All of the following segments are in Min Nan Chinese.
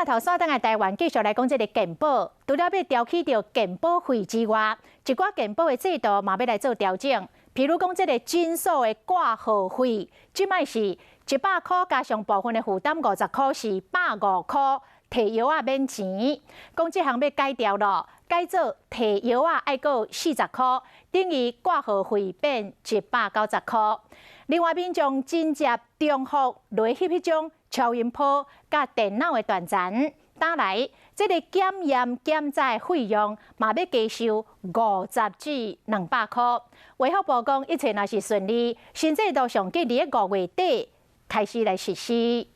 頭先轉來台灣繼續來講這个健保，除了欲調起著健保費之外，一寡健保的制度嘛欲來做調整。譬如講，這个診所的掛號費，這擺是100箍加上部分的負擔50箍是150箍，提藥仔免錢。講這項欲改掉囉，改做提藥仔愛閣40箍，等於掛號費變190箍。另外，民眾真濟重複來翕彼種超音波佮電腦的斷層，打來這个檢驗檢查的費用嘛欲加收50至200箍。衛福部講，一切若是順利，新制度上緊佇咧5月底開始來實施。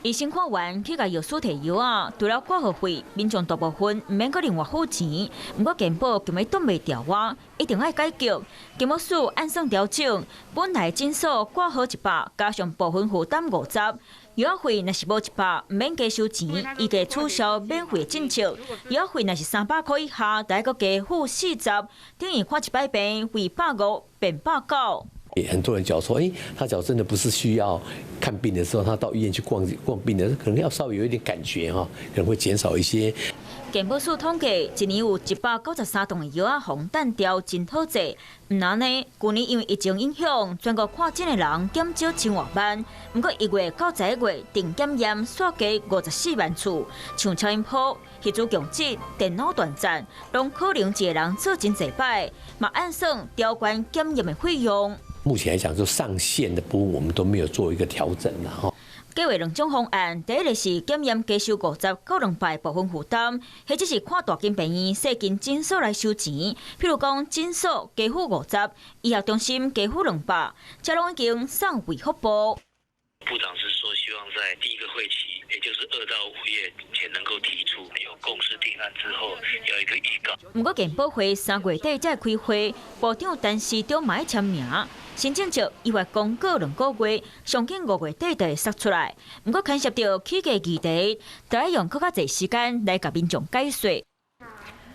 醫生看完去共藥師提藥仔，除了掛號費，民眾大部分毋免閣另外付錢。毋過健保根本擋袂牢啊，一定愛改革。健保署按算調整，本來診所掛號100，加上部分負擔50，藥仔費若是無100，毋免加收錢，預計取消免費政策。藥仔費若是300箍以下，著愛閣加付40，等於看一擺病，費150變190。很多人講說，欸，他腳真的不是需要看病的時候，他到醫院去逛逛病的，可能要稍微有一點感覺哈，可能會減少一些。健保署統計，一年有193棟的藥仔予擋掉，真討債。毋但按呢，舊年因為疫情影響，全國看診的人減少千外萬。毋過1月到11月，定檢驗煞加54萬次，像超音波、核磁共振、電腦斷層，攏可能一个人做真濟擺，嘛按算調懸檢驗的費用。目前來講，就上限的部分，我們都沒有做一個調整啦，吼。計劃兩種方案，第一个是檢驗加收50到200部分負擔，或者是看大間病院、細間診所來收錢。譬如講，診所加付50，醫學中心加付200，這攏已經送衛福部。部長是說，希望在第一個會期，也就是2到5月前能夠提出有共識定案之後，要一個預告。毋過健保會3月底才會開會，部長陳時中嘛愛簽名。新政策預計公告2個月，上緊5月底就會釋出來。毋過牽涉著起價議題，著愛用閣較濟時間來共民眾解說。